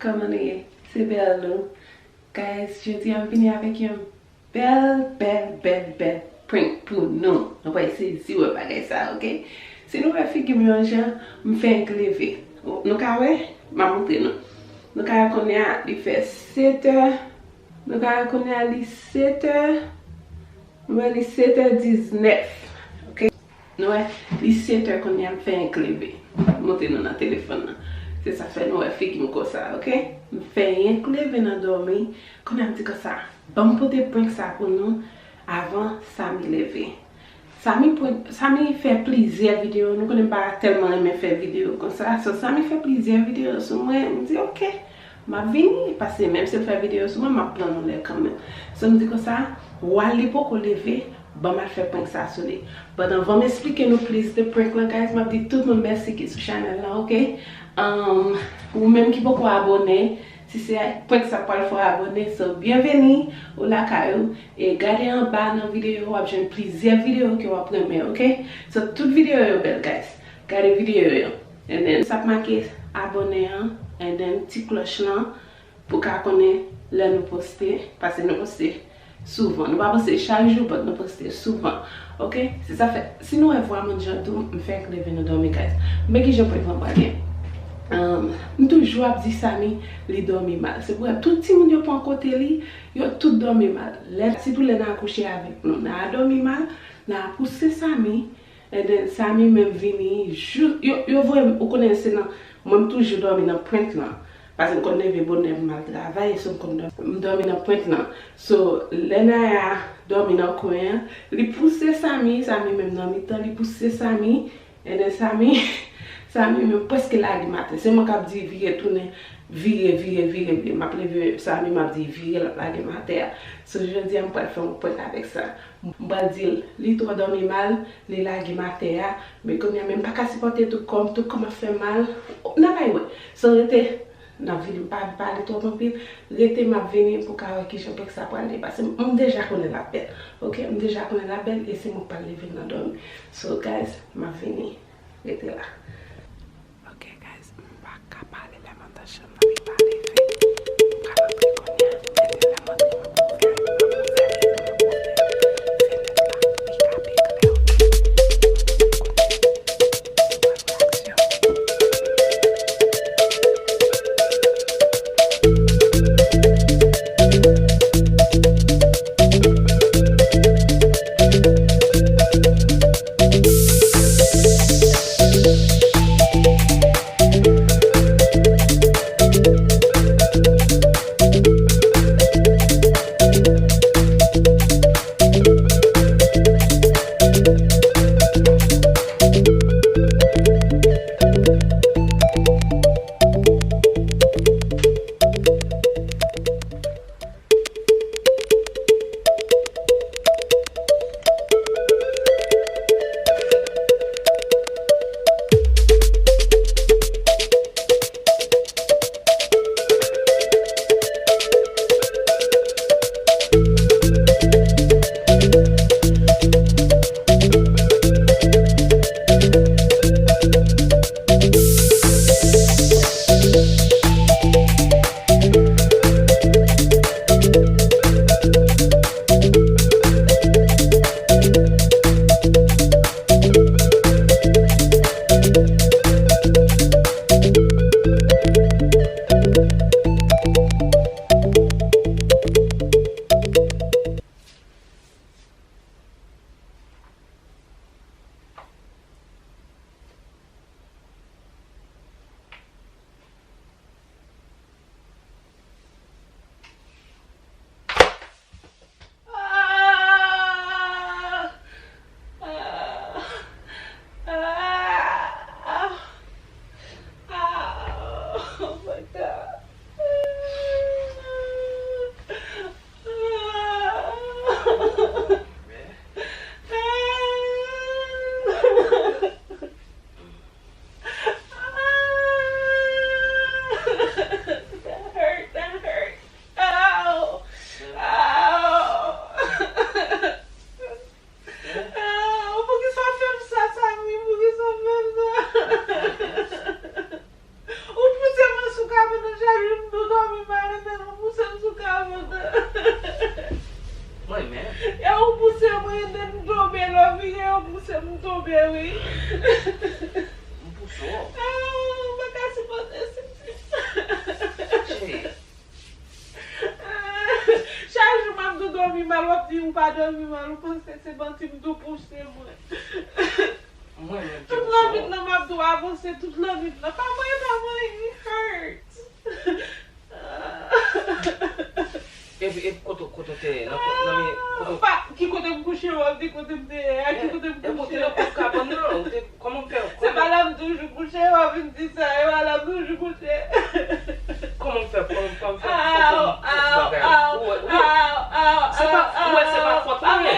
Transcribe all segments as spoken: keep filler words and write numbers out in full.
Kòman nou ye? Se Bèlou. Guys, jodi a m vini avèk yon bèl, bèl, bèl, bèl prank pou nou. Nou pral sezi wè bagay sa, oke? Si nou wè figi m yon jan, m fenk leve. Nou ka wè? M ap montre nou. Nou ka wè kounye a li fè sèt è. Nou ka wè kounye a li sèt è. Nou wè li sèt è diznèf. Oke? Nou wè, li sèt è kounye a, m fenk leve. Montre nou nan telefòn nan. Se sa fè nou wè figi m konsa, oke? M fenk leve nan dòmi. Kounye a m di konsa, ban m pote prank sa pou nou avan Samy leve. Samy pran, Samy fè plizyè videyo. Nou konnen m pa tèlman renmen fè videyo konsa. So, Samy fè plizyè videyo sou mwen. M di, oke, m ap vini. Paske menm si l fè videyo sou mwen, m ap pran yon lè kanmenm. So, m di konsa, wal li poko leve, ban m al fè prank sa sou li. But anvan m esplike nou plis de prank lan, guys, m ap di tout moun mèsi ki sou chanèl la, oke? Um, ou menm ki poko abòne, si se prank sa pral fè w abòne, so, byenveni, ou lakay ou. E gade anba nan videyo, w ap jwenn plizyè videyo ke w ap renmen, oke? So, tout videyo yo bèl, guys. Gade videyo yo. And then, sa ap make abòne an, and then, ti klòch lan, pou ka konnen lè nou poste, paske nou poste souvan. Nou pa poste chak jou, but nou poste souvan. Oke? Se sa fè, si nou wè vwa mwen jan tou, m fenk leve nan dòmi, guys. Men kijan prank lan pral ye. Um, m toujou ap di Samy, li dòmi mal. Se pou tout timoun yo pran kote li, yo tout dòmi mal. Lè, sitou lè n a kouche avèk nou, n a dòmi mal, n a pouse Samy, and then Samy menm vini, jou, yo, yo voye m, ou konnen se nan, mwen m toujou dòmi nan pwent lan. Paske m konn leve bonè pou m al travay, so m konn dòmi, m dòmi nan pwent lan. So, lè Naya dòmi nan kwen an, li pouse Samy, Samy menm nan mitan, li pouse Samy, and then Samy, Samy menm prèske lage m atè. Se mwen k ap di vire tounen, vire, vire, vire, vire. M ap leve Samy, m ap di vire, l ap lage m atè a. So, jodi a, m pral fè yon prank avèk sa. M pral di l, li twò dòmi mal, li lage m atè a. Men kounye a, men m pa ka sipòte tout kò m, tout kò m ap fè m mal. N a bay wè. So, rete, n ap vini, m pa pale twòp anpil. Rete, m ap vini pou ka wè kijan prank sa pral ye. Paske m deja konnen l ap bèl. Oke, m deja konnen l ap bèl e se mwen k pral leve l nan dòmi. So, guys, m ap vini. Rete la. Ok, guys, m pa ka pale lè m andan chanm nan, li pa leve. M pral antre kounye a, epi lè m antre, m ap montre nou, m ap montre nou, fenèt la, li ka pi klè, ok? Nou pral wè aksyon. Pouse m tonbe, wi. M pouse w. Ah, m pa ka sipòte sentim sa. Cheri. Chak jou m ap di w dòmi mal, w ap di ou pa dòmi mal, ou panse se manti m di w pouse mwen. Mwen menm ki pouse w. Tout lannwit lan m ap di w avanse, tout lannwit lan. Pa manyen, pa manyen, it hurt. Epi, epi kote, kote w te ye? Nan, nan mi, kote w... Pa, ki kote m kouche, w ap di kote m te ye a, ki kote m kouche a. Epi w te nan kot kabann nan, ou te, kòman w fè, se pa la m toujou kouche, w ap vin di sa, e pa la m toujou kouche. Kòman w fè, kòman, kòman w fè, kòman, kòman bagay la? Ou wè, ou wè, se pa, ou wè, se pa fòt mwen.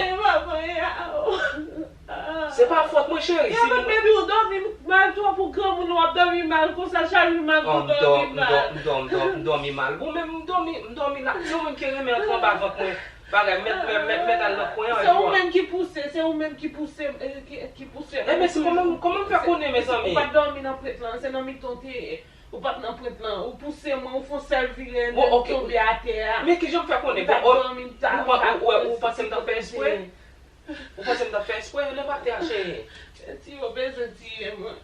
Se pa fòt mwen, cheri. Yaman, baby, ou dòmi mal twòp, ou granmoun, w ap dòmi mal konsa, chak jou m ap di w dòmi mal. M dò-, m dò-, m dò-, m dòmi mal. Bon, menm m dòmi, m dòmi la. Se ou menm ki renmen antre anba vant mwen. Bagay, mèt, mèt, mèt, mèt al nan kwen an. Se ou menm ki pouse, se ou menm ki pouse, eh, ki, ki pouse m. Ebyen, se kòman, kòman m fè konnen, mezanmi? Ou pa t dòmi nan pwent lan, se nan mitan w te ye. Ou pa t nan pwent lan, ou pouse mwen, ou fè yon sèl vire, m tonbe atè a. Men kijan m fè konnen? Ou pa t dòmi, m ta, ou pa, ou, ou, ou panse m t ap fè espre? Ou panse m t ap fè espre? Leve atè a, cheri. Tiyo bezwen tiye mwen.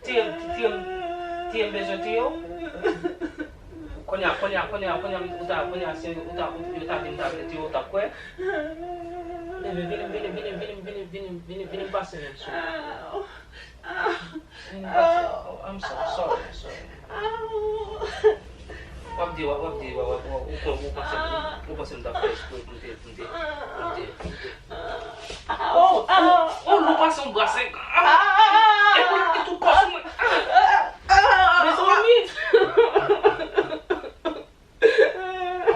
Tiye m, tiye m, tiye m bezwen tiye w. Kounye a, kounye a, kounye a, kounye a, ou ta, kounye a, si ou ta, ou, yo ta di m ta vle tiye w, ou t ap kwè? Vini, vini, vini, vini, vini, vini, vini, vini, vini, vini, pase men m sou ou. Vini, pase. Oh, I'm so sorry, I'm sorry. W ap di, w ap, w ap di, w ap, w ap, w ap, ou kon-, ou panse, ou, ou panse m t ap fè espre pou m te, pou m te, pou m te, pou m te. Oh, oh, oh, nou pase yon bra sèk. Ah! E pou l ki tout kò sou mwen. Ah! Mezanmi.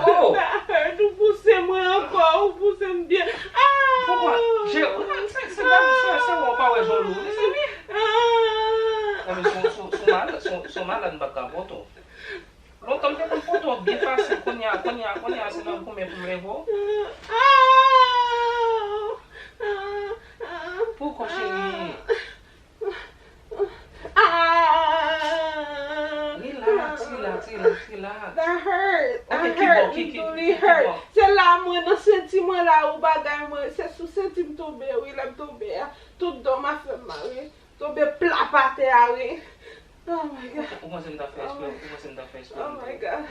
Oh! That hurt. Ou pouse mwen ankò, ou pouse m byen. Ah! Poukwa? Je, se, se, se, se, se, ou pa wè jan w lou, mezanmi. Ah! Ebyen, se, se, se malad, se, se malad m pa t ka pote w. Lontan m te konn pote w byen fasil, kounye a, kounye a, kounye a, se nan goumen pou m leve w. Ah! Ah! Ah! Poukwa, cheri? Ah! Relax, relax, relax, relax. That hurt. Ok, ki bò, ki, ki, ki, ki bò? Se la mwen nan senti mwen la ou bagay mwen. Se sou senti m tonbe, wi, lè m tonbe a. Tout do m ap fè m mal, wi. Tonbe plap atè a, wi. Oh my God. Ou panse m ta fè espre? Ou panse m ta fè espre? Oh my God.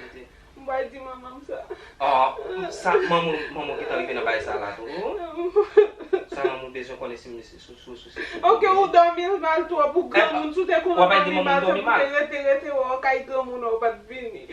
M pral di manman m sa. Ah, sa, manman, manman ki ta rive nan bagay sa la tou. Sa manman bezwen konnen si m, si, si, si, si, si. Ok, ou dòmi mal twòp, ou granmoun, si w te konn dòmi mal, se pou te rete, rete wè w kay granmoun an, ou pa t vini.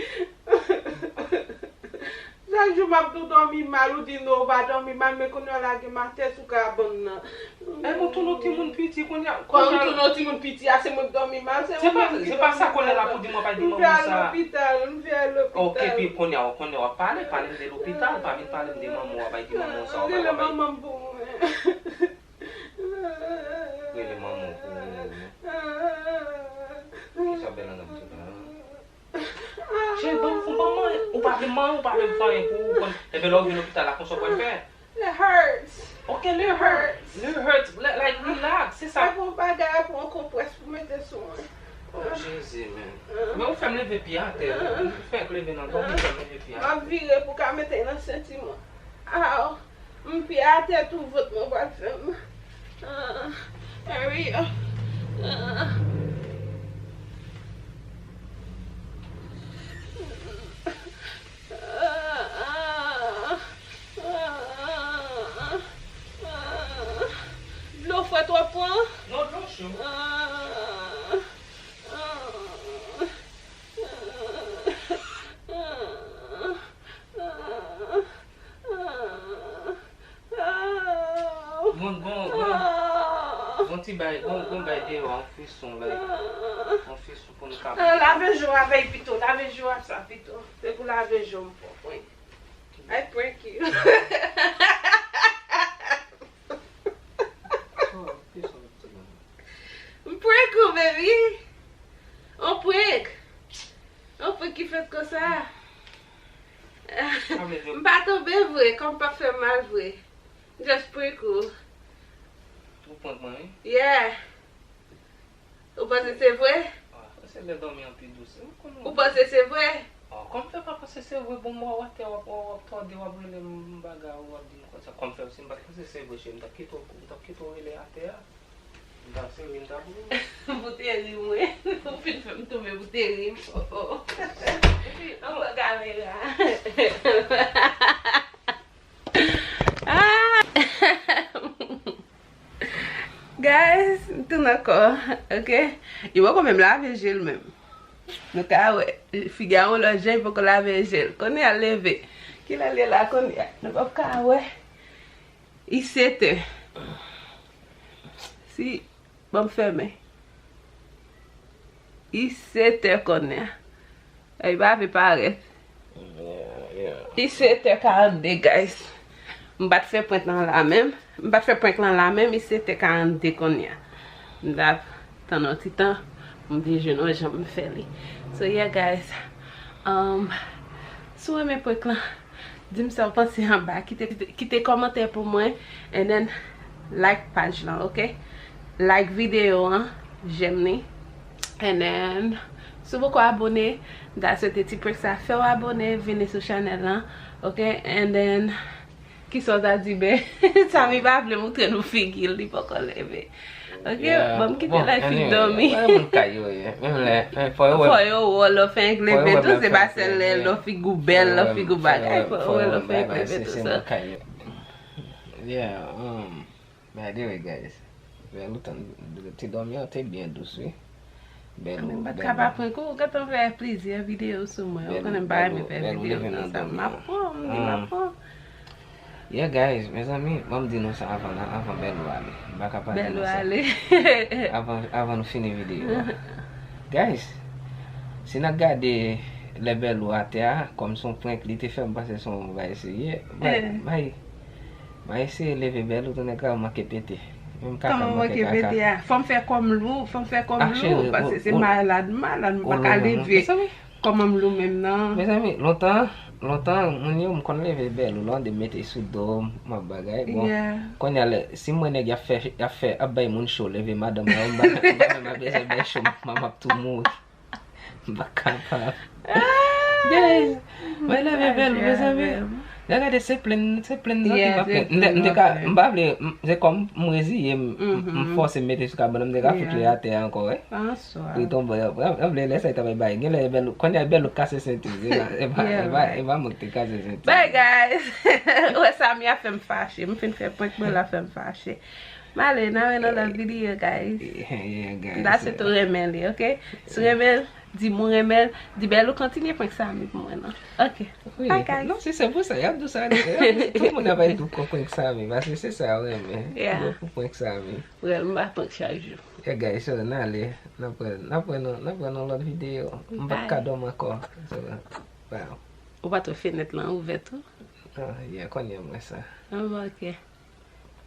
Chak jou m ap di w dòmi mal, ou di non, ou pa dòmi mal, men kounye a w lage m atè sou kabann nan. E mwen tou nou timoun piti kounye a. Kòm tou nou timoun piti a, se mwen k dòmi mal, se ou menm ki dòmi mal. Se pa sa kounye a la pou di mwen pa di manman sa. M vle al lopital, m vle al lopital. Ok, epi kounye a, kounye a w ap pale, pale m de lopital, pa vin pale m de manman w, w ap di manman w sa, w ap pale. Rele manman m pou mwen. Rele manman w pou mwen, non. Kisa bèl nan m tout la? Cheri, ban m, ban m manyen. Ou pa vle manyen, ou pa vle m fè anyen pou ou, ou konn. Ebyen, lè w vin lopital la, konsa w pral fè? It hurts. Ok, li hurt. Li hurt. Li hurt. Like, relax. Se sa. Apre yon bagay, apre yon konprès pou mete sou mwen. Oh, Jezi, men. Men ou fè m leve pye atè. Ou fè m leve nan dòmi, ou fè m leve pye atè. M ap vire pou ka mete nan senti mwen. Aw. M pye atè tou, vant mwen pral fè m. Ah, hurry up. Ah. Dlo frèt w ap pran? Non, dlo cho. Gon, gon, gon, gon ti bay, gon, gon bay deyò, yon frison, like, yon frison pou nou ka. Ah, lave je w avè l pito, lave je w ak sa pito. Se pou lave je w m pran, wi. I prank you. Oh, frison, frison. M prank ou, baby. On prank. On prank ki fèt konsa. M pa tonbe vre, kò m pa fè mal vre. Just prank ou. Ou prank mwen, wi? Yeah. Ou panse se vre? Ah, se lè dòmi an pi dous. Ou panse se vre? Kòman fè pa panse se vre, bon, mwen w atè, w ap, w ap tòde, w ap rele m bagay, w ap di m konsa. Kòman fè si m pa t panse se vre, cheri, m t ap kite w, m t ap kite w rele atè a. M t ap sere, m t ap rele. Pou te ri m, wi. Ou fin fè m tonbe pou te ri m. Oh, oh. Anba kamera. Ah! Guys, m tounen ankò, ok? Li poko menm lave je l menm. Nou ka wè, figi a yon lòt jan, li poko lave je l. Kounye a l leve. Kilè l ye la kounye a? Nou p ap ka wè. Li sèt è. Si, ban m fèmen. Li sèt è kounye a. Li pa vle parèt. Yeah, yeah. Li sèt è karannde, guys. M pa t fè prank lan la menm. M pa t fè prank lan la menm, li sèt è karannde kounye a. M t ap tann yon ti tan pou m vin jwenn yon jan pou m fè li. So, yeah, guys. Um, si w renmen prank lan, di m sa w panse anba. Kite, kite kòmantè pou mwen. And then, like paj lan, ok? Like videyo an, j'aime li. And then, si w poko abone, m ta swete ti prank sa fè w abone, vini sou chanèl lan, ok? And then, kisa w ta di, Ben? Samy pa vle moutre nou figi l, li poko leve. Ok, yeah, bon, m kite lè fi dòmi. Bon, anyway, wè moun kay yo ye. Menm lè, men fò yo wè. Fò yo wè w lè w fè engleve tou, se pa sèl lè lè w figi w bèl, lè w figi w bagay, fò yo wè lè w fè engleve tou, so. Yeah, um, by the way, guys, Bèlou tann ti dòmi an te byen dous, wi. Bèlou, men m pa t ka pa prank ou, ou gentan fè plizyè videyo sou mwen, ou konnen m pa renmen fè videyo konsa, m ap pran, m di m ap pran. Yeah, guys, mezanmi, ban m di nou sa avan, avan Bèlou ale. M pa ka pa di nou sa. Bèlou ale. Avan, avan nou fini videyo a. Guys, si n ap gade lè Bèlou atè a, kòm se yon prank li te fè, m panse se yon bagay serye. Bay, bay, bay eseye leve Bèlou, tande kaka manke pete. Menm kaka manke kaka. Kòman manke pete a? Fò m fè kòm lou, fò m fè kòm lou, paske se malad, malad, m pa ka leve. Kòman m lou menm nan? Mezanmi, lontan, lontan, moun yo, m konn leve Bèlou, lè w ande mete sou do m, m ap bagay. Bon, kounye a, lè, si m wè nèg y ap fè, y ap fè, ap bay moun cho, leve madanm nan, m pa, m pa menm bezwen bay cho, m, m ap tou mouri. M pa kapab. Guys, mwen leve Bèlou, mezanmi. Gade, se plenn, se plenn nan ki pa plenn. M te, m te ka, m pa vle, m, se kòm m reziye, m, m, m fòse m mete sou kabann nan, m te ka fout li atè a ankò, wi. Pou l tonbe, w ap, w ap vle lè sa li ta bay bay. Genlè Bèlou, kounye a Bèlou kase senti l, se pa, e pa, e pa, e pa mwen ki te kase senti l. Bye, guys. Ou wè Samy ap fè m fache. M fin fè prank mwen, l ap fè m fache. M ale, n a wè nan lòt videyo, guys. Yeah, guys. M ta swete w renmen li, ok? Si w renmen l, di m ou renmen l, di Bèlou kontinye prank Samy pou mwen, non. Ok. Bye, guys. Non, se, se pou sa, y ap di w sa, y ap di, tout moun ap di w konn prank Samy, paske se sa yo renmen. Yeah. Yo pou prank Samy. Vrèman, m pa prank chak jou. Yeah, guys, so, n ale, n ap wè, n ap wè nan, n ap wè nan lòt videyo. M pa ka dòmi ankò. So, bye. Ou pa twò fenèt lan ouvè tou? Ah, yeah, kounye a m wè sa. Ah, ok.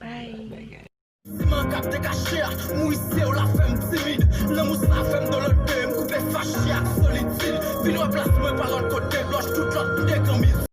Bye. Bye, guys. Siman k ap dekache a, mouri se w la fè m timid. Lanmou sa fè m dòlòte, m koupe fache ak solitid. Vin wè plas mwen pa lòt kote, blòch tout lòt m deganmize.